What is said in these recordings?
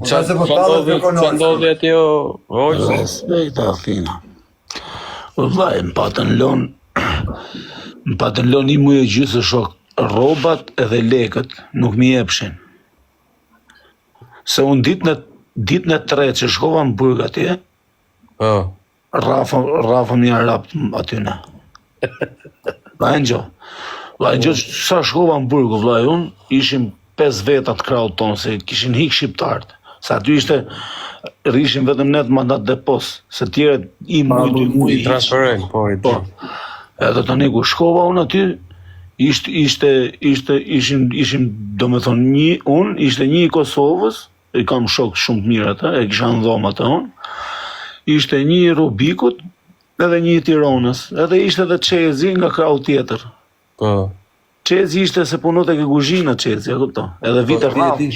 Ça se po tallet me Konorski. Ça ndodhi atje o hoxhë? Respekt Athina. O vllai, më patën lon më patën lon një muj e gjysë shok rrobat edhe lekët nuk m'i jepshin. Se unë ditën e ditën e tretë që shkova në burg atje, Po. Rrafëm, rrafëm një arab aty në. Pa e ngjo. Vlla, e ngjo, sa shkova në burg, vllai unë, ishim 5 veta të krahut tonë, se kishin hik shqiptarët. Se aty ishte, rrishim vetëm ne të mandat depos, se tjerët i muj, dy muj, I transferojnë, po, i Po. Edhe tani kur shkova unë aty, ishte, ishte, ishte, ishim, ishim, domethënë, një, unë, ishte një i Kosovës, i kam shok shumë të mirë atë, e kisha në dhomë atë unë. Ishte një i Rubikut edhe një i Tironës, edhe ishte edhe Çezi nga krahu tjetër. Po. Çezi ishte se punonte ke kuzhina Çezi, e kupton? Edhe vite Po, radhë.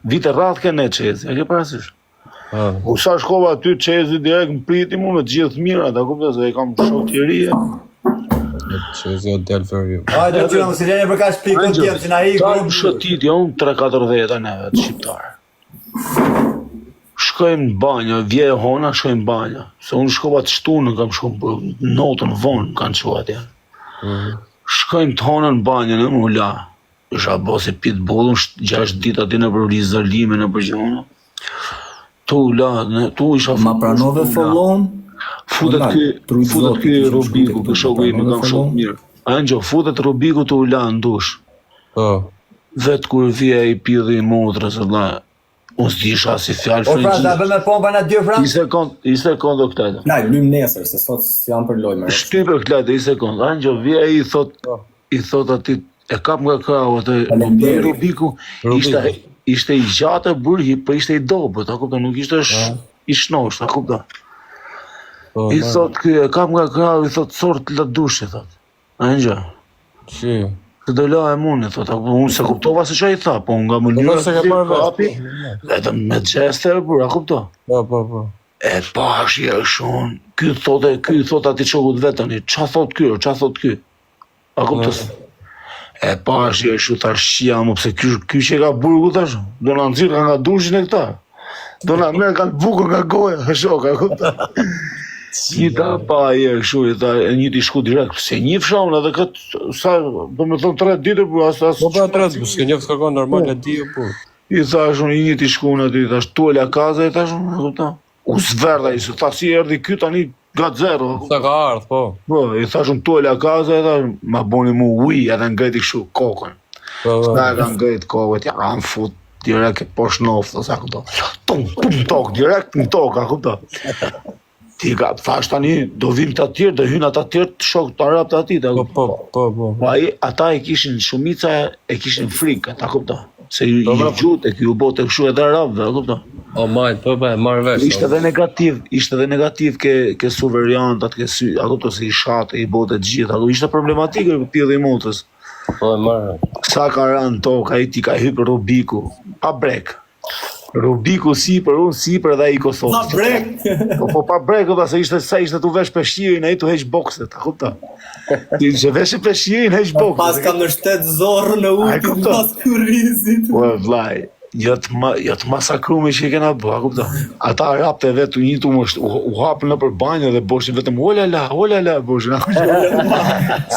Vite radhë ke ne Çezi, e ke parasysh? Po. U sa shkova aty Çezi direkt më priti mu me të gjithë të mirat, a kupton se e kam shok të ri. Çezi o djalë veriu. Hajde çuna, mos i leni për kaq pikë djem që na ik. Dalim shëtitje, unë 3-4 veta neve të shqiptarë. Shkojmë në banjo, vje e hona, shkojmë në banjo. Se unë shkova të shtunën, kam shku në notën vonë, më kanë çu atje. Mm. Shkojmë të honën në banjo, në mu la. Isha bo si pitbull, unë 6 ditë aty nëpër izolime, nëpër gjona. Tu la, në, tu isha Ma pranove follow Futet ky, futet ky Rubiku, ky shoku im, kam shok mirë. Angjo, futet Rubiku tu u la në dush. Po. Vetë kur vije i pidhi i motrës, vlla. Unë s'disha si fjalë Po pra, ta bëmë pompa na dy pra. Një sekond, një sekond o këta. Na luajm nesër, se sot s'jam për lojë më. Shtype këta, një sekond. Angjo, vije ai i thot, po. i thot aty e kap nga krahu atë Rubiku, ishte ishte i gjatë burri, po ishte i dobët, a kupton, nuk ishte sh, po. i shnosh, a kupton. Po, I thot ky e kap nga krahu, i thot sort la dushi, thot. Angjo. Si. Të do la e mund, thot, a, unë s'e kuptova se ça i tha, po nga mënyra po, se ka parë kapi, vetëm me gjeste e burr, a kupton? Po, po, po. E pash i është ky thotë, ky thot atij shokut vet tani, ça thot ky, ça thot ky? A kupton? E pash i është thash qia më pse ky ky që ka burgu thash, do na nxirr nga dushi në këta. Do na merr kanë bukën nga goja, shok, a kupton? Një ta pa e kështu i tha, e një t'i shku direkt, se një fshaun edhe këtë, sa, do me thonë tre ditë, po as, as, Po pra tre, po s'ke njoft kërkon normal e di o po. I thash unë, i një t'i shku unë aty, i thash, tu e la kaza, i thash unë, a kupton? U zverdha, i tha si erdhi ky tani nga zero. a kupton? Sa ka ardh, po. Po, i thash unë tu e la kaza, i thash, ma boni mu ui, edhe ngreti kështu kokën. Po, po. Sa e ka ngrit kokën, ja kam fut direkt e poshtë noftës, a kupton? Tum, pum, tokë, direkt në tokë, a kupton? Ti ka, thash tani, do vim të tjerë, do hynë ata tjerë të shok të arabë të atij, a Po, kupton? po, po, po. Po ai, ata e kishin, shumica e kishin frikë, ata kupton? Se ju, Po, ju po. gjutë, ju bote kështu edhe arabëve, a kupton? O majt, po, po, e marr vesh. Ishte edhe negativ, ishte edhe negativ ke ke suveriantat, ke sy, a kupton se i shate, i bote të gjitha, ato ishte problematike pjellë i motrës. Po e marr. Sa ka rënë në tokë, ai ti ka hypë Rubiku, pa brek. Rubiku sipër, unë sipër dhe ai i Kosovës. Pa brek. Po, po pa brek, valla, se ishte sa ishte tu vesh peshqirin, ai tu heq bokset, a kupton? Ti që vesh peshqirin, heq bokset. Pas ka mbështet zorrën në A e ujë kupton? pas kurrizit. Po e vllai, jo të ma, jo të masakrume që i kena bë, a kupton? Ata arabët e vetë një tu më u, u hapën nëpër banjo dhe boshin vetëm o la la, o la la, boshin. a kupton?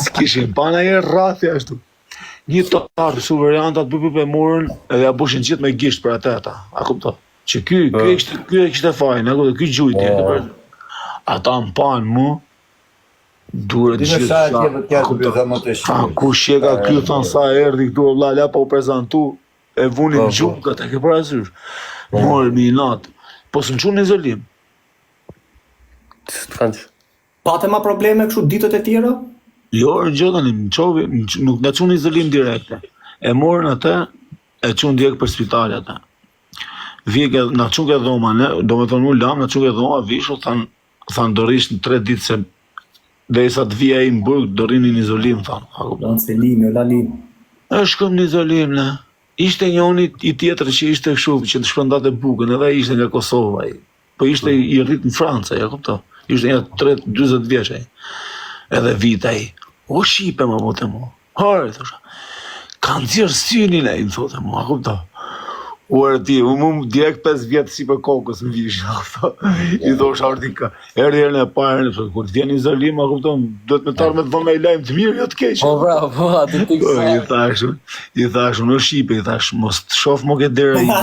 S'kishin pa na herë rrathje ashtu. Një të ardhë suveriantat bu bu e morën edhe ja boshin gjithë me gisht për atë ata, a kupton? Që ky, ky e kishte, ky e kishte fajin, a kupton? Ky gjujti, e kupton? Ata më panë mu, duhet Di me gjithë sa e sa, tjepët a kja të kupton? bytha më të A shqipë. kush e ka ky thon sa erdhi këtu o vlla, la pa u prezantu, e vunin Po, në gjumë këtë, e ke parasysh. Morë mi natë. Po s'më çuan në izolim. S'të kanë që. Pate ma probleme kështu ditët e tjera? Jo, në gjë tani, më çovi, më ç- nuk na çuan në izolim direkte. E morën atë, e çuan direkt për spital atë. Vije ke, na çuan ke dhoma, ne, do me thonë unë lam, na çuan ke dhoma, vishu, than, than do rrish në tre ditë se derisa të vijë ai në burg, do rrini në izolim, than. A kupton? Lan Selimi, o Lalim. E shkëm në izolim, ne. Ishte njoni i tjetër që ishte kështu, që të shpërndate bukën, edhe ai ishte nga Kosova ai. Po ishte i rrit në Francë, ja kupton. Ishte një 3 40 vjeç ai. Edhe vit ai. O shqipe më thotë mu. Hore, thosha. Ka nxjerr synin ai, më thotë mua, kupton. Ore ti, u mu direkt 5 vjet si për kokës më vish, i thosha orti ka. Erdhi herën e parë, herën e parë, kur të vjen izolim, a kupton, duhet me tarë me të vënë lajm të mirë, jo të keq. Po pra, po, aty ti Po, i thash, i thash, unë shqipe, i thash, mos të shoh më këtë dera ime.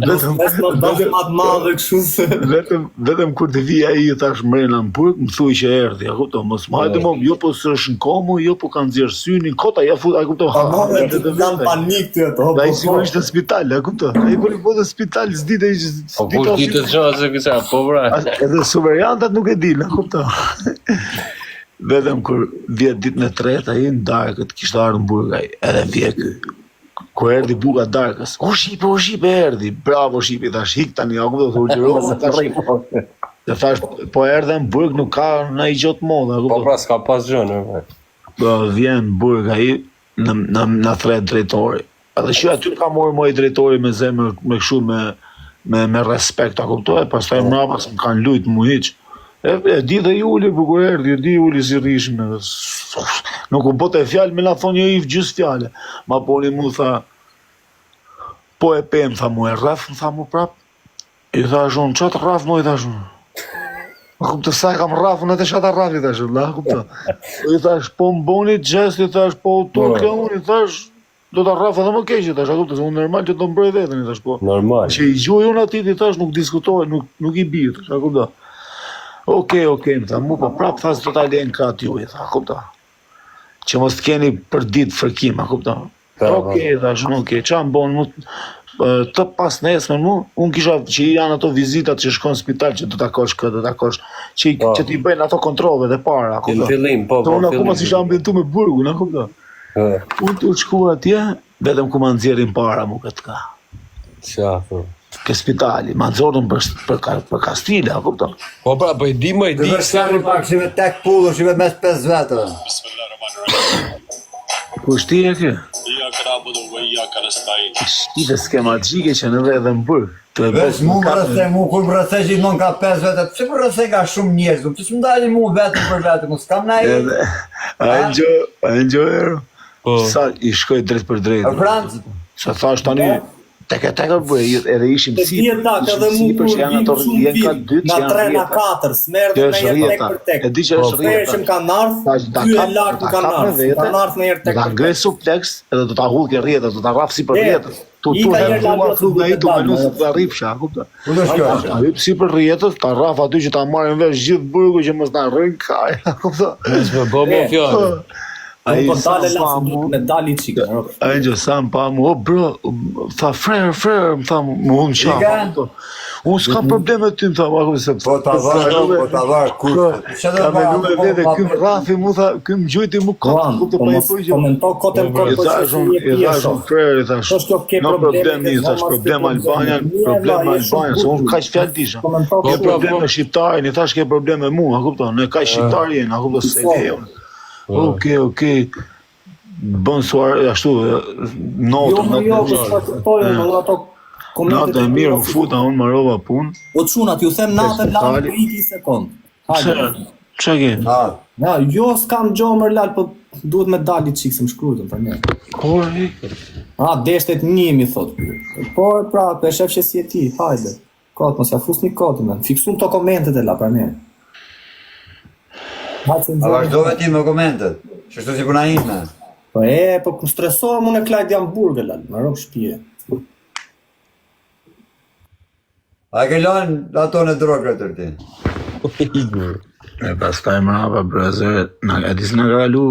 Vetëm Mos mos dash ma të madhe kështu se. vetëm vetëm kur të vi ai i thash mrena në burg, më thuaj që erdhi, a kupton, mos më hajde më, jo po s'është në komo, jo po kanë nxjerr synin, kota ja fut, a kupton, Po ha, mo, të të janë panik ty ato. Ai po, sigurisht në spital, a kupton? Ai kur i po në spital s'dite Po kush di të shohë se kësa, po pra. Edhe suveriantat nuk e dinë, a kupton? Vetëm kur vjet ditën e tretë ai në darkë të kishte ardhur në burg ai, edhe vje ky. Kur erdhi buka darkës, o shqipe, o shqipe erdhi, bravo shqipe, thash hik tani, a kupton, u xhirova, thash, dhe thash, po erdhe në burg nuk ka ndonjë gjë të madhe, a Po kupton? pra, s'ka pas gjë, në pra. Po vjen në burg ai në në në thret drejtori. Edhe që aty ka morë moj drejtori me zemër me kështu me me me respekt, a kuptoj? Pastaj mbrapa s'm kanë lujt mu hiç. E, e di dhe Juli po kur erdhi, e di Juli si rrishim edhe. Nuk u bote fjalë me na thonë një gjys fjale. Ma poni mu tha po e pem tha mu e rraf, më tha mu prap. I thash unë, qa të rraf mu i thash unë. A kupto sa e kam rrafun atë çata rrafi thash, vlla, a kupto. I thash po më boni gjest, i thash po u turke unë, i thash do ta rraf edhe më keq, i thash, a kupto, se unë normal që do mbroj veten, i thash po. Normal. Që i gjuaj unë atij, i thash nuk diskutohet, nuk nuk i bi, i thash, a kupto. Okej, okej, më tha, mu po prap tha s'do ta lejnë kat ju, i tha, a kupto. Që mos të keni për ditë fërkim, a kupto. Po, Okej, thash, unë, okej, qa më bon mu të pas nesërmen mu, unë kisha që janë ato vizitat që shkon në spital që do takosh këtë, do takosh, që, i- Po. që t'i bëjnë ato kontrollet e para, a Në kupton? fillim, po, Se po. unë akoma fillim. s'isha ambientu me burgun, a kupton? Po, Unë të shku atje, vetëm ku ma nxjerrin para mu këtë ka. Qa, po. Ke spitali, ma nxorën për, për, për, për Kastile, a kupton? Po pra, po i di më, i Të di. vërshani pak si me tek pullë, si me mes pesë vetëve. Kush ti e ke? إياك نعبد وإياك نستعين Shqipe skemagjike që në edhe në burg. Të e Veç bërë mu më rrëse, mu kur më rrëse gjithmonë ka pesë vete, pse më rrëse ka shumë njerëz, pse s'më dalin mu vetëm për vetëm, unë s'kam na i. Edhe, a e ngjo, a e ngjo ero? Po. Sa i shkoj drejt për drejt. A Franc, Sa thash tani, tek e tek bëj, edhe ishim Të sipër. dihet tak, ishim edhe mu sipër kur që janë vim ato shumë janë ka vim, dytë që nga janë 3 nga rrjeta. 4, s'merr Kjo dhe është në tek rrjeta. për tek. E di që është Herë rrjeta. që më kanë ardhur, Thash, ta dy e kap, lart do më ta kanë kap me ardhur, vete, kanë ardhur në herë do tek ta për ngre tek. suplex edhe do ta hull ke rrjeta, do ta rraf sipër E, rrjetës. Tu i tu ka hedh herë thua lart, rruga ai tu do të menu se dalë, ta rripsha, a kupton? ku do shkosh? Ta hyp sipër rrjetës, ta rraf aty që ta marrin vesh gjithë burgu që mos na rrën kaj, a kupton? S'më bë më fjalë. Ai Po sa dalë pa las, mu, me dali çik. ro. Ai gjë sa më pa mu, o bro, tha frer, frer, më tha mu, unë qa, Ika? ma kupton. Unë s'kam probleme ty, më tha, ma kupton, se Po ta var, po ta var kush. Ç'a do Ka të menu me vete, ky më rrafi, mu tha, ky më gjujti mu kot, Luan, kupton, po pa i mos po gjë. komento kotem kot I po që thash si unë, je i pjesë. thash unë frer, i thash, Thosh kjo ke no probleme, problem, ke i thash, zoma, s'ke problem probleme. Albanian, Mirë, problem vlla, je shumë Albanian, se unë bukur. kaq fjalë disha. Komento Ke Po, kështu. pra, problem po. me shqiptarin, i thash ke problem me mua, a kupton, ne kaq shqiptar jena, a kupton, se Po. le unë. Okej, okej. Bën suar ashtu Jo, notën, mo, notën jo, e po mirë. s'ka kuptoj, unë ato komentet Natën e mirë, u tua si- futa, unë marova punë. O çunat, ju them natën spitali. lal priti një sekond. Pse? Hajde. Ç'a ke? Ha, Ja, jo s'kam gjë më lal, po duhet me dali çik se më shkruajtën për ne. Po, e, A, deshtet një mi thot ky. Po, pra, po e shef që si e ti, hajde. Kot, mos ja fusni kot, më. Fiksum to komentet e la për ne. Hajde se a nxjerrim. vazhdove ti me komentet. Qështu si puna ime. Po e, po ku stresohem unë e Klajt jam burgë lal, më rob shtëpie. A ke lënë ato në drogë tër ti? E pastaj mrapa brother, na e di se na ka kalu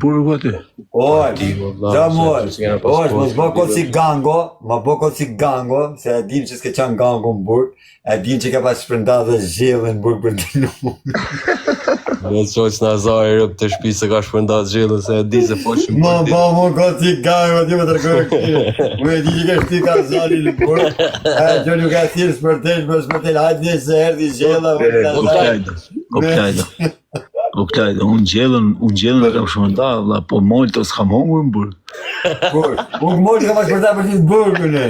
burgu aty. Oj, valla, qa se moj, që s'kena pas oj, mos bë kohë, kot si gango, ma bë kot si gango, se e dim që s'ke qenë gango në burg, e dim që ke pas shpërnda dhe zhjellën në burg për të nu. Ne çoç Nazari rëp të shtëpisë se ka shpërnda gjellën se e di se po shumë. Më bë më kot si gango, ti më tregoj këtë. Unë e di që ke shti kazani në burg, e që nuk e thirr shpërtel, për shpërtel, hajde se erdhi zhjella. O Klajda, o Klajda. O Klajda, unë gjellën, unë gjellën e kam shpërnda, vlla, po molto s'kam hongër në burg. Kur? Unë mori kam shpërnda për gjithë burgun e.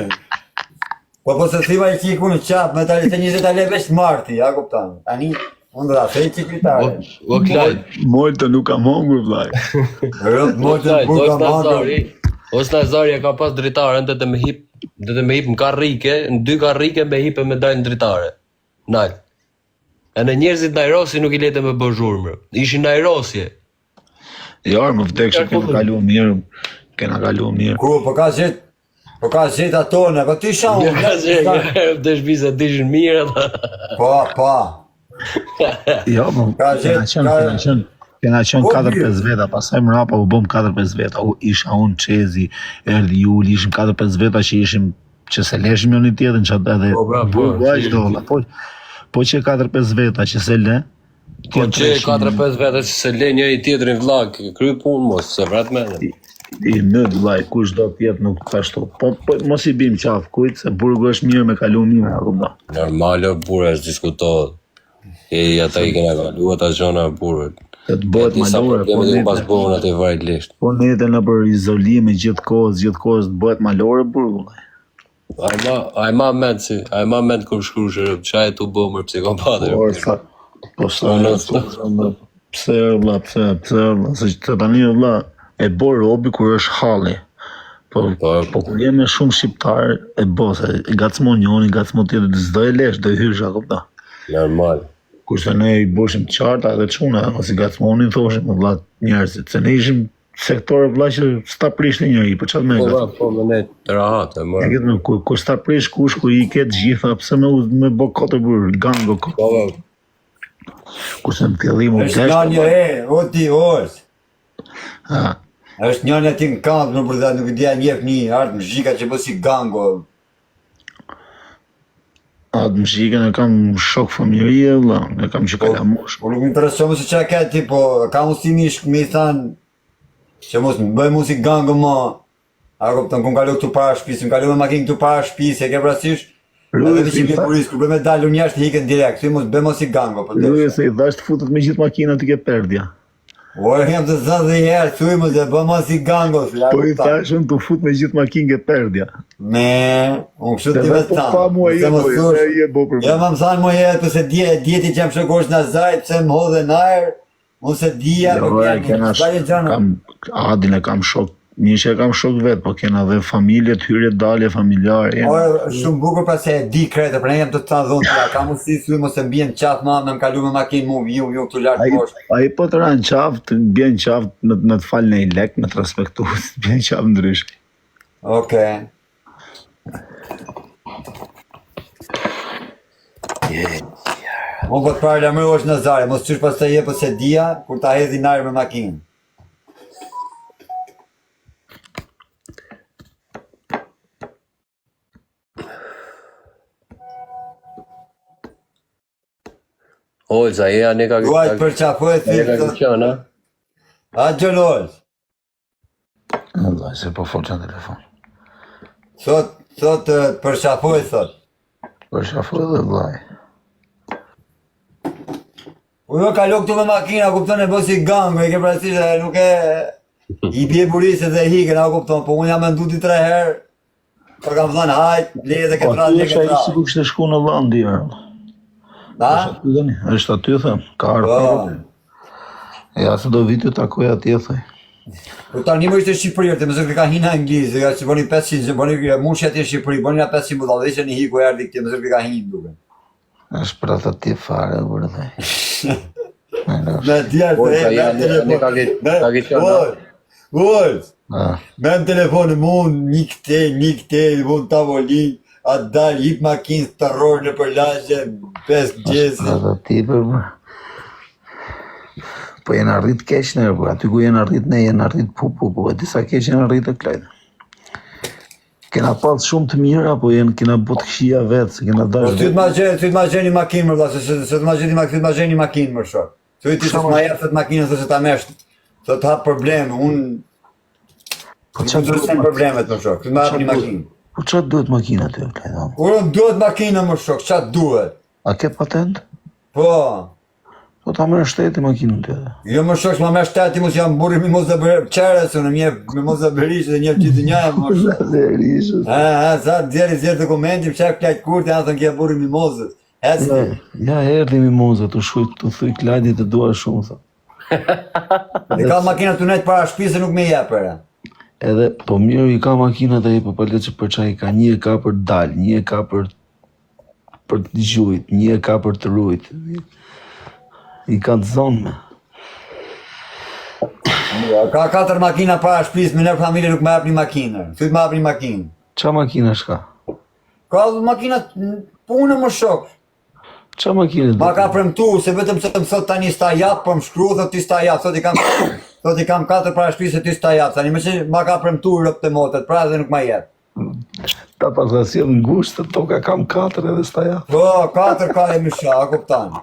Po po se thima i qiku në qapë, me tani se 20 ale veç marti, ja kupton. Tani unë do ta thej qikritare. O Klajt, Molto nuk kam hongër vlla. Rëp o moti Klajt, burg Os kam hangër. Nazari, Os Nazari e ka pas dritaren të të më hip Do të me hip në karrike, në dy karrike me hip e me dalë në dritare. Nalt. E në njerëzit në ajrosje nuk i lete me bë zhurmë. Ishin në ajrosje. Jo, më vdek që kena kalu mirë, kena kalu mirë. Ku, po ka gjithë, po ka gjithë ato në, po ti isha unë. Ka që të shtëpisë dishin mirë ata. Po, po. Jo, po, Ka kena gjithë, qenë, ka- kena qenë, kena qenë Po, 4-5 veta, pastaj mrapa u bëm 4-5 veta, u isha unë Çezi, erdhi Juli, ishim 4-5 veta që ishim që se leshim njëri tjetrin që atë edhe Po, pra, po, burgu aq si- do, valla, po po që 4-5 veta që se le, Po që 4-5 veta që se le njëri tjetrin vlla, kry punë mos, se vret mendjen. I në vllai, kush do të jetë nuk ashtu. Po, po mos i bim qaf kujt se burgu është mirë me kalu mirë, a kupton? Normal o burra, s'diskutohet. E ata i kena kalu ata gjona burra. Se të bëhet Disa malore, po probleme nete, pas bëhen atë vaj lisht. po nete në për izolime gjithë kohës, gjithë kohës të bëhet malore burgu. vllai. Ai ma, ai ma mend si, ai ma mend kur shkruash rëp, çaj tu bë më psikopate. Por sa po sa Unë po, pse vlla, pse, pse vlla, se që tani vlla e bo robi kur është halli. Po Po, po kur je me shumë shqiptar e bo se gacmon njëri, gacmon tjetrin, s'do e lesh, do i hysh, a kupton? normal. Kurse ne i boshim të qarta edhe çuna, mos i gacmonin thoshim o vlla njerëzit, se ne ishim sektorë vlla që s'ta prishte njëri, po çfarë më Po, gacmon? po, po, me ne të rahat, e E mërë. këtë më, kur, kur s'ta prish kush, kur i ke të gjitha, pse me, u- me bo kotë bur, gango kot. Po, po, Kurse në fillim u Është desh, një një e, o ti, o është. ha, Është njëri aty në kamp, nuk përda, nuk e di a njeh një art mzhika që bë si gango. atë mshikën e kam shok fëmijërie, vlla, e kam që kalamosh. Po nuk më intereson më se çka ka ti, po ka mundësi mi shk me i than që mos më bëj mu si gango më. A kupton, ku më kalu këtu para shtëpisë, më kalu me makinë këtu para shtëpisë, e ke parasysh? Edhe Ruje me se që i bie tha, puris, kur bëj me dalë unë jashtë ikën direkt, thuj mos bëj mos si gango, po ruje desh. se i thash të futet me gjithë makinën aty ke perdja. Ore jam të zënë dhe një herë, thuj mos e bë mos si gango, thuj, a Po i kupton? thash unë të fut me gjithë makinë ke perdja. Me, unë kështu Se ti dhe vetë po thanë. pa mua Se je mos po, thush, se je bo për Jo, mua. më më thanë më herë, po se dje, dje ti që jam shokosh në zajt, pse më hodhe në ajër, unë se dija, Jo, po e kja, kena s'ka sh- një gjënë. kam Adin e kam shok, mirë që e kam shok vet, po kena dhe familje, të hyrje dalje familjare. jena. Ore, shumë bukur pra se e di kretë, pra ne jam të të thënë dhunë, ka mundësi thuj mos e mbjen qafë ma, me më kalu me makinë mu, ju, ju, këtu lart Ai poshtë. ai po të ra në qafë, të bjen në qafë me, me të falë në i lek, me të respektu, të bjen në qafë ndryshe. Okej. Unë po të paralajmëroj është Nazare, mos qysh pastaj je po se dija kur ta hedhin në ajër me makinë. Olza, ja, ne ka Duaj për qafoj ne ka thjesht. qenë, a? A gjëlol. Allah, se po folë në telefon. Thot, thot eh, për qafoj thot. Për shafoj dhe vllai. U jo kalo këtu me makina, kupton e bë si gang, e ke parasysh e nuk e i bie burisë dhe ikën, a kupton, po unë jam mendu dy tre herë. Po kam thënë hajt, le edhe Po këtë radhë, aty le është këtë ai radhë. sikur kishte shku në Hollandi. ja. A? Është aty tani, është aty them, ka ardhur. Po. prapë. Ja se do vi të takoj atje thoj. Po tani më ishte në Shqipëri, ti më zë ka hinë anglisht, ka që bëni 500, që bëni ja, mushi atje në Shqipëri, bëni na 500 budallë, që një hiku erdhi këtij, më zë ka hinë duke. Është për ata ti fare burrë thoj. Me djalë, Olza, e, ja, me ne ne telefon. ka ke Me, ka ke qenë, a? oj, oj, Ah, me në telefon, mu një këte, një këte, mu në tavolinë, a dal, hip makinë, terror në përlagje, pesë është për gjesi. ata ti për burrë. Po jenë arrit keq ne, po aty ku jenë arrit ne jenë arrit pu pu pu, e disa keq jenë arrit e klajt. Kena pas shumë të mira, po jenë kena bë të këqija vetë, se kena Po dashur. ty të ma gjeni, ty të ma gjeni makinë më vlla, se se, se të ma gjeni makinë, ty të ma gjeni makinë më shok. Thuj ti se s'ma jep thot makinën, thotë se ta mesh, thot hap probleme, unë Po Nuk çfarë duhet ndryshojnë problemet më shok, ty më hap një makinë. Po çfarë duhet makina aty, Klajt? Kur unë duhet makina më shok, qa duhet? A ke patent? Po, Po ta merr shteti makinën ty. jo më shok, s'ma merr shteti, mos jam burri mi mos dhe bërë qerës, unë më jep mi mos dhe bërishë dhe njep gjithë dynjaja më shok. Berishës. Ha, ha, sa djeri zjerë dokumentin, pse Klajt Kurti, ha thënë kje burri Mimozës. Ec, Ja, ja erdhi Mimoza të shuj të thuj Klajdi të dua shumë thot. e ka makina të nejt para shtëpisë nuk më jep era. Edhe po mirë i ka makinat ai, po pale që për ça i ka, një e ka për dal, një e ka për për të gjujt, një e ka për të rujt. I ka të zonme. Ja, ka katër makina para shtëpisë, më në familje nuk më jap një makinë. Thuj më jap një makinë. Ça makina shka? Ka makina punë më shok. Ça makine do? Ma ka premtu se vetëm se më thot tani s'ta jap, po më shkru thot ti s'ta jap, thot i kam thot i kam katër para shtëpisë ti s'ta jap. Tani më që ma ka premtu robt e motet, pra dhe nuk ma jep. Ta pas ka sjell ngushtë të toka kam katër edhe s'ta jap. Po, katër ka e më sha, a kupton.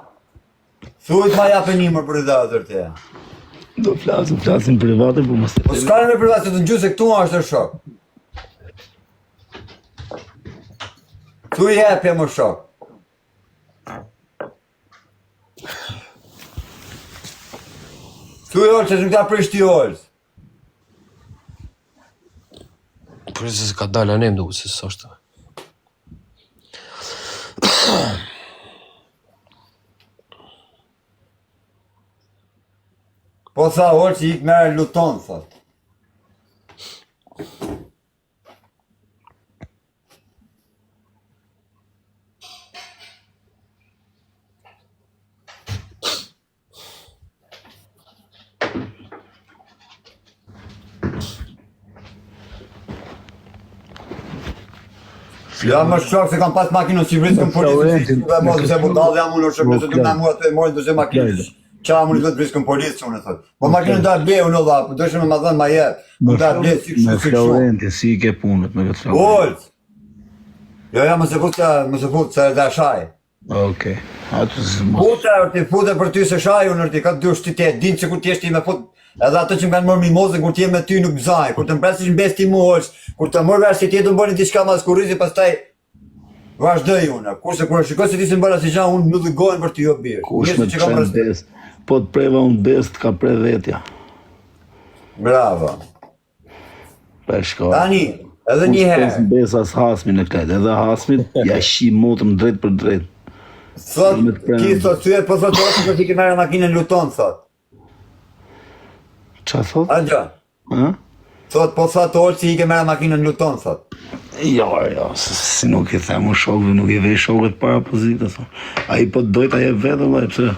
Thuj ma jap një më për dhe të. Do flasim, flasim private, po mos e Po s'ka me private, të ngjyse këtu është shok. Thuj jepje më shok. Thuj Olës, se nuk ta prish ti Olës. Për se s'ka dalë anem duket se s'është. Po tha Olës, ik merë Luton, thot. Ja më shok se kam pas makinën si vriskën policë, si dhe mos se budall jam unë shok nëse do na mua të morën do se makinën. Qa më do të vriskën policë unë thot. Po makinën do ta blej unë valla, po dojshë me ma dhën ma jep. Po do ta blej si Me kështu si kështu. Florenti, si i ke punët me këtë Florenti? Ol. Jo, ja, mos e fut, mos e fut, se da shaj. Okej. Atë s'mo. Fute, ti fute për ty se shaj unë ti, ka dy ti te din se kur ti je ti me fut. Edhe ato që më kanë marrë mimozën kur ti je me ty nuk zaj, kur të mbresish mbes ti mu ol, kur të marr vesh se ti do bëni diçka mas kurrizi, pastaj vazhdoj unë. Kurse kur e shikoj se ti s'më bën asgjë, unë mbyll gojën për ty jo bir. Kush me Njerëzit të që kam prem respekt. besë? Po të preva unë besë, të ka pre vetja. Bravo. Pa po shko. Tani, edhe një herë. Unë besa as hasmin në klajt, edhe hasmit ja shi motëm drejt për drejt. Thot, ki thot, thye, po thot, ose po ti ke marrë makinën Luton, thot. Ça thot? A gjë? Ë? Thot, po thot, Olsi i ke marrë makinën Luton, thot. Jo, jo, si, si nuk i them unë shokëve, nuk i vej shokët para pozitës. Ai po të dojë ta jep vetë vëlla, pse?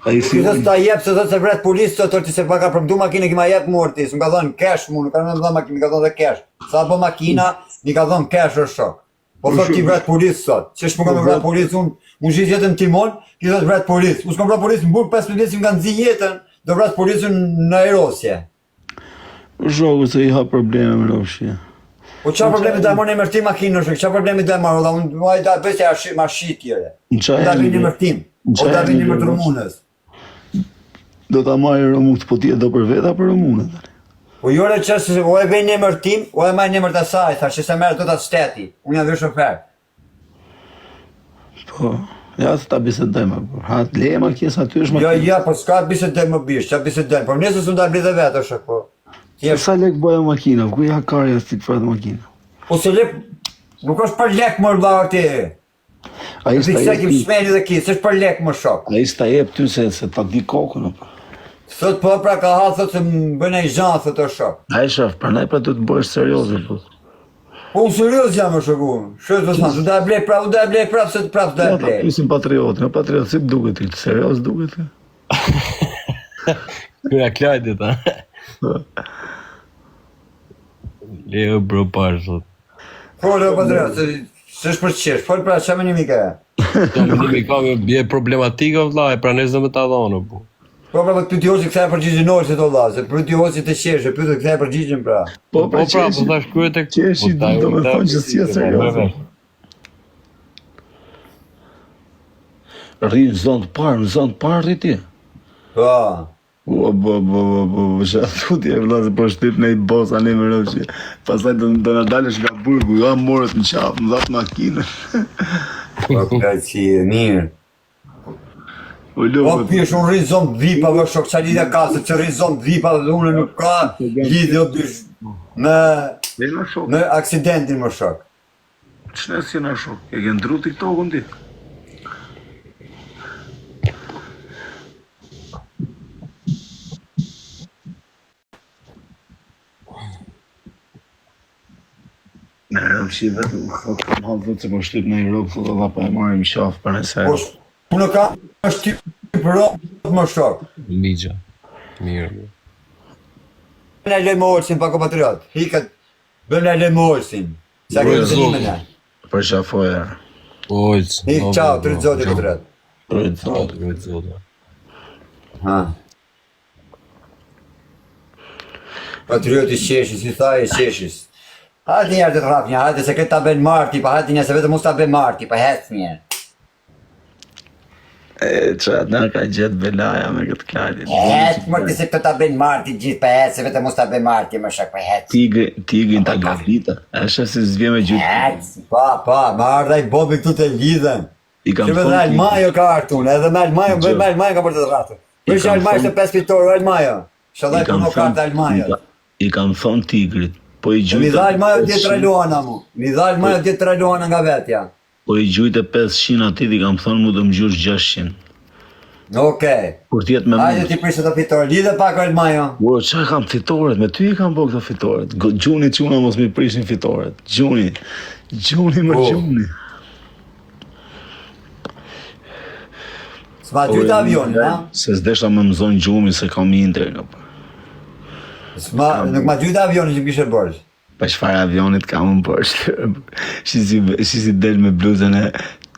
Ai si Ti ta jep se thotë se vret policë thotë ti se pa ka premtu makinë ki ma jep mua ti, s'm ka dhënë cash mua, nuk ka dhënë makinë, më ka dhënë dhe cash. Sa bë makina, m'i ka dhënë cash është shok. Po thotë ti vret policë sot. Që s'më ka vret policë unë, unë gjithë jetën timon, ti thotë vret policë. Unë s'kam vret policë në burg 15 vjet si më kanë nxi jetën, do vret policën në ajrosje. Shoku se i ha probleme me rofshi. Po çfarë problemi do e marr në emër tim makinën shok? Çfarë problemi do e marr valla? Unë vaj da bëj se ja ma shit tjere. Në çfarë? Do ta vini emër tim. O ta vini emër të Rumunës. Do ta marrë Rumut, po ti e do për veta për Rumunën tani. Po jo re çështë se o e vjen në emër tim, o e marr në emër të saj, thashë se merr do ta shteti. Unë jam vetë shofer. Po, ja se ta bisedojmë. Po. Ha, leje makinës aty është makinë. Jo, jo, po s'ka bisedojmë më bish, ç'a bisedojmë. Po nëse s'u ndal dhe vetë është po. Ti je sa lek bëja makina, ku ja karja si të frat makina. Po se lek nuk është për lek më vëlla ti. Ai s'ta jep. Ti shmeni dhe ki, s'është për lek më shok. Ai s'ta jep ty se se ta di kokën apo. Thot po pra ka ha thot se më bën ai zhan thot o shok. Ai shef, prandaj pra duhet të bëhesh serioz po. Po unë serioz jam o shoku. Shë të thonë, do ta blej prapë, do ta blej prapë se prapë do ta blej. Ja, pyesim patriotin, patriot si duket ti, serioz duket ti. Këra Klajdit, ha. Leo bro parë, thot. Po, leo patriot, se s'është për qesh, fol pra çfarë mendimi ke? Çfarë mendimi ka me bje problematika vlla, e pranoj s'do me ta dhonë po. Po pra, po të pyeti Hoxhi kthej përgjigjen Hoxhit o vlla, se pyeti Hoxhi të qesh, e pyeti kthej përgjigjen pra. Po pra, po, pra, po thash kryet e qeshi, po, do të thonë që si e serioze. Rri në zonë të parë, në zonë të parë rri ti. Po. Po, po, po, po, po, po, që thu ti e vlla se po shtyp në i bos, ani me rëfshi. Pastaj do, do na dalësh nga burgu, ja morët në qafë, më dhatë makinën. Po, ka që e mirë. O Po po pjesh unë rri zonë të vipa, vë shok, ça lidhje ka, se që rri zonë të vipa dhe unë nuk ka lidhje o dysh me, me aksidentin më shok. Ç'ne si na shok, e ke ndru TikTokun ti? Shi vetëm, thot, kam hallë thot se po shtyp në Europë, thot edhe po e marrim qafë për nëse. Po, unë ka shtyp rob më shok. Migja. Mirë. mirë. Ne lëmë Olsin pa patriot. Hikat bëjmë ne lëmë Olsin. Sa Bre, kemi Zot. dënime ne. Për qafoja. Olc. Hik, ciao, tryt zoti patriot. Për zot. Tryt zoti. Ha. Patrioti qeshis, si tha e qeshis. Hajde njerë të të rrap një, hajde se këtë ta bën Marti, pa hajde një se vetëm mos ta bën Marti, pa hec një. E, qa, na ka gjetë belaja me këtë klajtin. Hec, mërti se këtë ta bën Marti gjithë, pa hec, se vetëm mos ta bën Marti, më shok, pa hec. Tigri, tigrin ta gabita. E shef si s'vje me gjytë. Hec, pa, pa, më ardha i Bobi këtu të lidhen. I kam Që me dhe thonë Almajo ka ardhur, edhe me Almajo, Gjë. me Almajo ka për të rratur. I Për që kam Almajo thonë- ishte 5 fitore, Almajo. I Shadaj kam puno thonë kartë Almajo. i ka- I kam thonë tigrit. Po i Mi gjujtë dha Almajo 10 Luana mu. Mi dha Almajo 10 Luana nga vetja. Po i gjujtë 500 atit i kam thonë mu do më gjush 600. Okej. Kur t'jetë me Hajde mund. ti prishë të fitore. Lidhe pak Almajo. Ua, qa kam fitoret, me ty i kam bo këto fitoret. Go- Gjuni çuna mos mi prishin fitoret. Gjuni, gjuni më Po. gjuni. S'ma gjujtë avionin, ha? Se s'desha më mëzon gjumi se kam Inter në po. S'ma, nuk ma gjujtë avionin që më kishe borxh. Pa çfarë avionit kam unë borxh. Si si si si del me bluzën e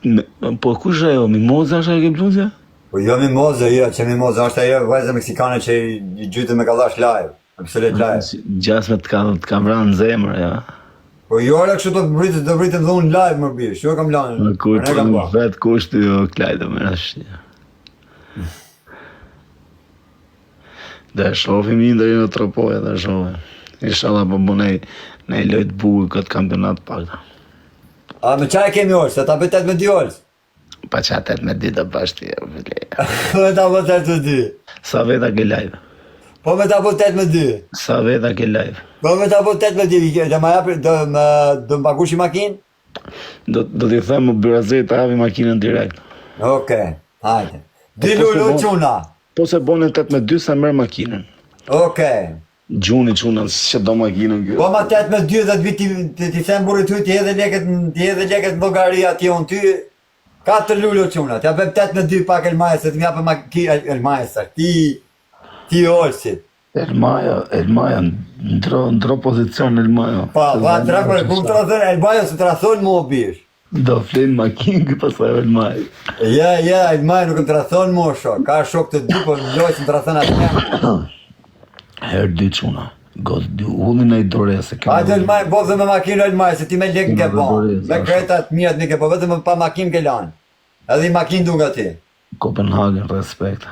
me, po kush është ajo? Mimoza është ajo ke bluzja? Po jo Mimoza, jo, që Mimoza është ajo vajza meksikane që i i gjujtë me kallash live, me pistolet live. Si- Gjasme të ka të ka vranë në zemër, ja. Po jo, ora kështu do të vritet, do vritem dhe unë live më bish, jo kam lanë. Në kur Ne po kam nuk ba. vet kush ty o Klajdo më rash. Do e shohim Interin në Tropojë, do e shohim. Inshallah po bënej ne lojë të bukur këtë kampionat pak. A me çfarë kemi orë? Se ta bëj 8 me 2 orë. Pa qa 8 me 2 do bash ti. o, bile. Me ta bëj 8 me 2. Sa veta ke live? Po me ta bëj 8 me 2. Sa veta ke live? Po me ta bëj 8 me 2, do ma jap do më do më pagush i makinë? Do do t'i them më Brazil ta hapi makinën direkt. Okej, hajde. Dy Po, po, lulu se bon- çuna. Po se bonë 8 me 2 sa merr makinën. Okej. Gjuni çuna s'e do makinën kjo. Po ma 8 me 2 dhe të vi ti ti, ti them burrit ty ti hedhe lekët ti hedhe lekët në llogari atje unë ty. Katër lulu çuna, t'ja bëjm 8 me 2 pak Elmaja se të më japë makinë Elmaja sa ti ti Olsit. Elmaja, Elmaja, ndro, ndro pozicion Elmaja. Pa, pa, tra për ku tra thën Elmaja se tra thon mua bish. Do flen makinë kë pastaj Elmaja. Ja, ja, Elmaja nuk më tra thon mua shok. Ka shok të dy, po lojë se më tra thon atë. Herë dy çuna. God, dy ullin ai dore se kemi. Hajde Elmaj, bo dhe me makinë Elmaj, se ti me lekë ke Kemi bo. dhe dorezë, Me ashtu. kreta të mirat nuk ke po, vetëm pa makinë ke lanë. Edhe i makinë du nga ti. Kopenhagen, respekt.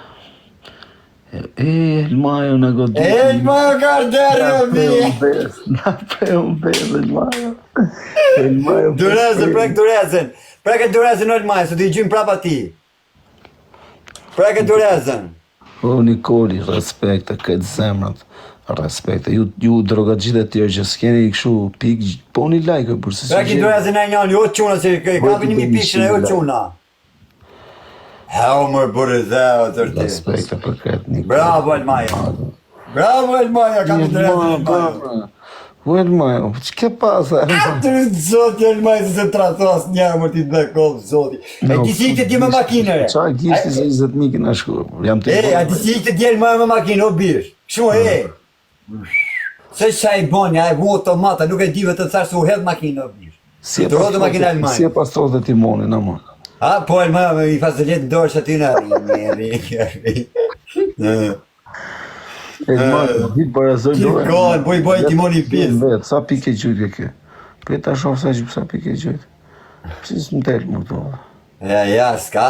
E, e Elmaja në godit. Elmaja ka derë, Na mi. preu bes, na preu bes Elmaja. Elmaja. Durezën, prek durezën. Prek e durezën Elmaj, se ti gjym prapa ti. Prek e durezën. O Nikoli, respekt e këtë zemrat. Respekt. Ju ju drogaxhit e tjerë që s'keni kështu pikë, poni like për se Prek i durezën e njënë, jo çuna, se ke kapi një mi pikën e jo çuna. Heo mër burri dheo të ti. Respekt për këtë Nikoli. Bravo Elmaja. Bravo Elmaja, kam i durezën Elmaja. O Elmaja, po ç'ke pas? a, Elmaja? Atë zoti Elmaj se se trathos një më ti të koll zoti. E ti si ikte ti me makinë re? Qa gishti se 20.000 kena shku. Jam të E, a ti si ikte djel më me makinë, o bish. Kështu e. Se qa i bën, ja e vu automata, nuk e di vetëm thash se u hedh makinë o bish. Si e Fluturohet makina pastrote, Elmaj. si e pastrote timonin ama. A, po Elmaj me i fazelet në dorë që aty në ri, ri, ri. Elmaja, ditë barazoj Gjithë dorën. kohën, po i boj timoni pis. Vet, sa pikë e gjujt ke? Prit ta shoh sa sa pikë e gjujt. Pse s'më del më këto? Ja, ja, s'ka.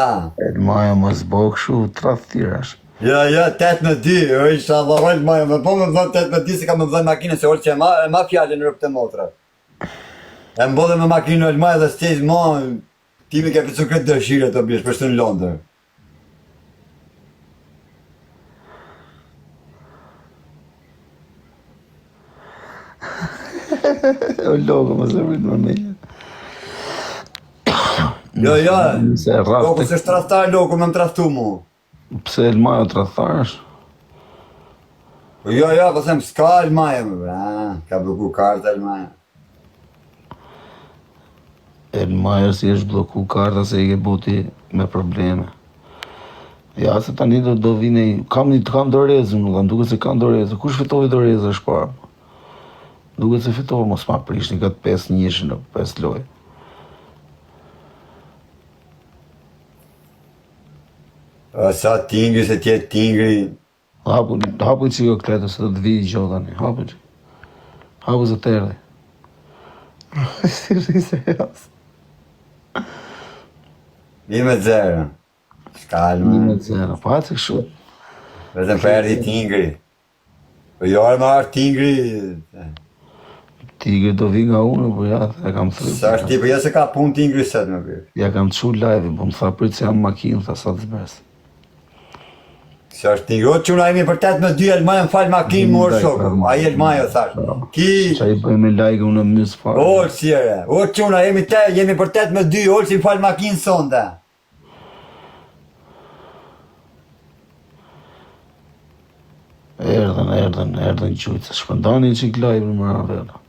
Elmaja mos bo kështu tradhtirash. Ja, ja, 8 me 2, o inshallah, o Elmaj, më po më dhënë 8 me 2 se ka më dhënë makinën se olë që e ma, e ma fjalën rëpë të motra. E mbodhe me makinën Elmaj dhe s'ti ma, ti mi ke plotsu këtë dëshirë të biesh, për shtu në Londër. O logo, mos e vrit më mirë. Jo, jo, Se rraf Loku tek- s'është tradhtar loku, me më tradhtu mu. Pse Elmaja tradhtar është? Po jo, jo, po them s'ka Elmaja, më bra, ka blloku karta Elmaja. Elmaja si është blloku karta se i ke bo ti me probleme. Ja se tani do do vine kam një kam dorezën, më kam duket se kam dorezën. Kush fitoi dorezën është parë? Duket se fitoi, mos ma prishni këtë 5 njësh në 5 lojë. A sa tingri se tje tingri. Hapu, hapu i çiko kletë se do të vijë gjo tani. Hapu çik. Hapu se të erdhi. Si rri serioz. Një me zero. S'ka Një me zero. Po hajtë kështu. Vetëm për erdhi tingri. Po jo, më ardh tingri. Tigri do vi nga unë, po ja, e kam thënë. Sa është ti, po ja se ka punë tingri sot më bir. Ja kam çu live, po më tha prit se jam në makinë, tha sa të zbres. Sa është tingri, o çuna jemi për 8 me 2 Elmaja më fal makinë mua shok. Ai Elmaja thash. Ki Ça i bëj me like unë mys fare. Olsi ere. O çuna jemi te, jemi për 8 me 2, Olsi më fal makinë sonte. Erdhën, erdhën, erdhën gjujtë, shpërndani një çik live më ra vera.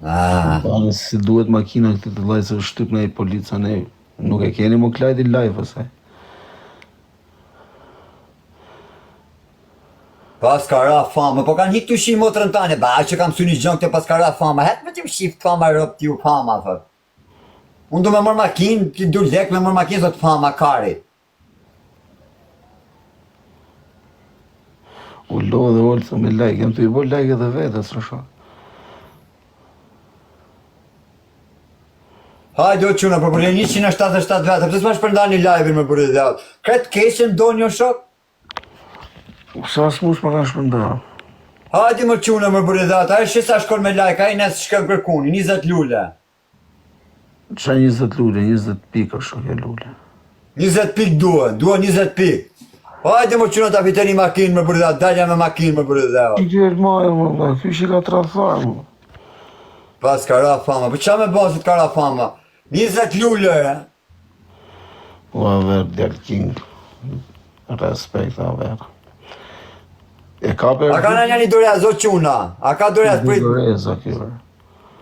Ah. Tani si duhet makina këtë të laj se është shtyp nga i polica ne nuk e keni më klajti live ose. Pas ka ra fama, po kanë hik të shi motrën tane, ba që kam sy një gjën këtë pas ka ra fama, het me të shif fama rob ti u fama, thot. Unë do me mërë makinë, ti du lek me mërë makinë, thot fama, kari. U lodhe Olca me like, jam të i bo like edhe vetes, së shok. Hajde o çuna, po për 177 veta, pse s'ma shpërndani live-in më burri dhe Kret keqen doni o shok? Sa s'mush më kanë shpërndarë. Hajde më çuna më burri dhe ai shi sa shkon me like, ai nes shkon kërkuni, 20 lule. Ça 20 lule, 20 pikë është kjo lule. 20 pikë duhen, duhen 20 pikë. Hajde më çuna ta fitoni makinë më burri dhe dalja me makinë më burri dhe Ky është maja më vëlla, ky që ka tradhtar më. Pas ka ra fama, po ça me ba se t'ka ra fama? 20 lule, e? O Aver djal King. Respekt Aver. E ka për A ka në një dorez, o çuna? A ka dorez prit? Dorez, o kjo.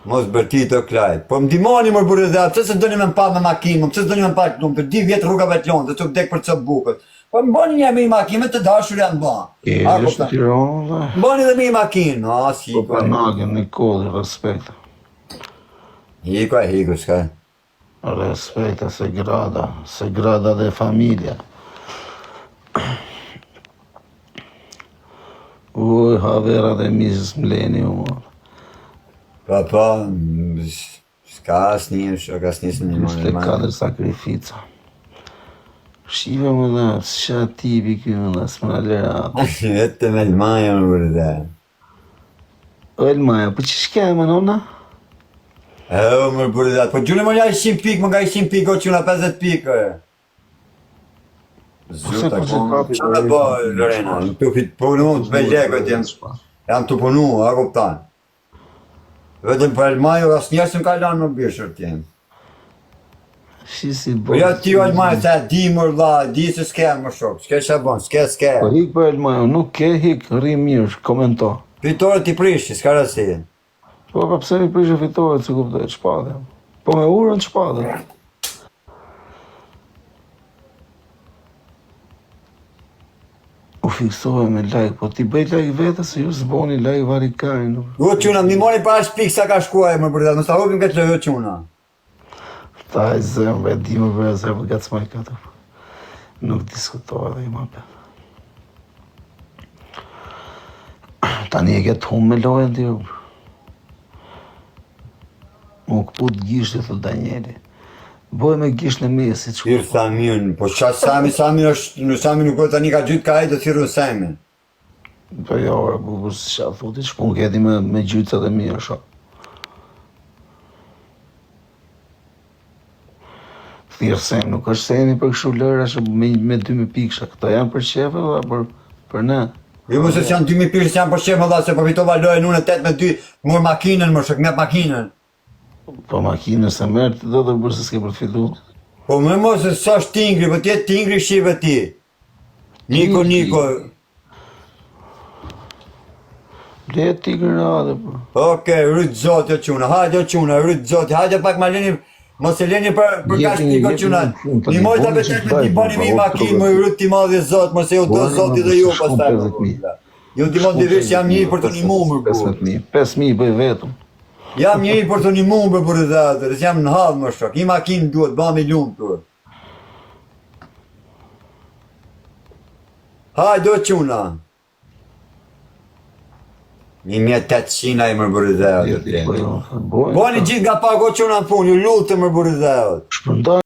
Mos bërtit o Klajt. Po më ndihmoni më burrë dhe pse se doni me më pa me makinë, më pse doni me më pa këtu, për dy vjet rrugave të Londrës, të vdek për copë bukës. Po më bëni një me një makinë, me të dashur janë bë. E, A është Tiranë dhe. Më bëni dhe me një makinë, a si. Po pa nagën, Nikolli, respekt. Hiku, hiku, s'ka. Respekte se grada, se grada dhe familja. Uj, haverat e mizës më leni, u mor. Pa, pa, s'ka asnjë, shok asnjë së një 44 sakrifica. Shive më dhe, së tipi ky më dhe, s'më na lera atë. Vetëm Elmaja më vërde. O Elmaja, po që shke më nona? E, o më burë po gjune më nja 100 pikë, më nga 100 pikë, o çuna 50 pikë. Zjuta, po se kapi Qa me bë, Lorena, në të fit punu, të me lekët jam, jam të punu, a kuptan. Vetëm për Elmajo, asnjë s'më ka lanë më bishër t'jem. Si si Po ja ti o Elmajo, se e di më vlla, e di se s'ke më shok, s'ke ç'a bën, s'ke s'ke. Po hik për Elmajo, nuk ke hik, rri mirë, komento. Fitoret i prishi, s'ka rëndësi. Po pa pse mi prishë fitoret, se kuptoj, ç'padhe. Po me urën ç'padhe. U fiksove me like, po ti bëj like vetë se ju s'boni like varikarin. Jo çuna, më mori pa aq pikë sa ka shkuar më burrë, mos ta hupim këtë lojë çuna. Ta e zëmë, e di më bërë zërë, për gatë s'maj katër. Nuk diskutohet dhe i ma pe. Tani e ke të humë me lojën ti. Mu këput gishti, thot Danieli. Bëj me gisht në mesit. Thirr Samin, po ça Sami, Sami është, në Sami nuk tani ka gjyt ka ai do thirrun Samin. Po jo, ora, po po ç'a thotë, ç'pun ke ti me me gjycat e mia, shok. Thirr Sem, nuk është Semi për kështu lëra që me me 2000 pikësha, këto janë për qefe valla, për për ne. Jo mos se janë 2000 pikë, janë për qefe valla, se po fitova lojën unë 8 me 2, mor makinën, më shok, me makinën. Po makinën se merr ti do të bërë se s'ke për të fitu. Po më mos se sa është tingri, po ti je tingri shive ti. Niko, Niko. Le ti granate, po. Okej, rryt zoti o çuna, hajde o çuna, rryt zoti, hajde pak ma leni, mos e leni për për Jepini, kaq pikë o jepini çuna. në fund, tani, Një mojta boni vetë që me bëj, ti bani po, mi po, makinë, po, më rryt ti madhi zot, mos e ju do Boni, zoti mo, dhe ju se shkon pastaj. 50.000. Ju ndihmon të vesh jam njëri për të ndihmuar më burr. 15000. 5000 bëj vetëm. Jam njëri për të ndihmuar për burrë dhe atër, jam në hall më shok. Një makinë duhet bëhemi lumtur. Hajde o çuna. 1800 ai më burrë dhe atër. Po, jo, Bani gjithë nga pak o çuna në punë, ju lutem më burrë dhe atër. Shpërndaj.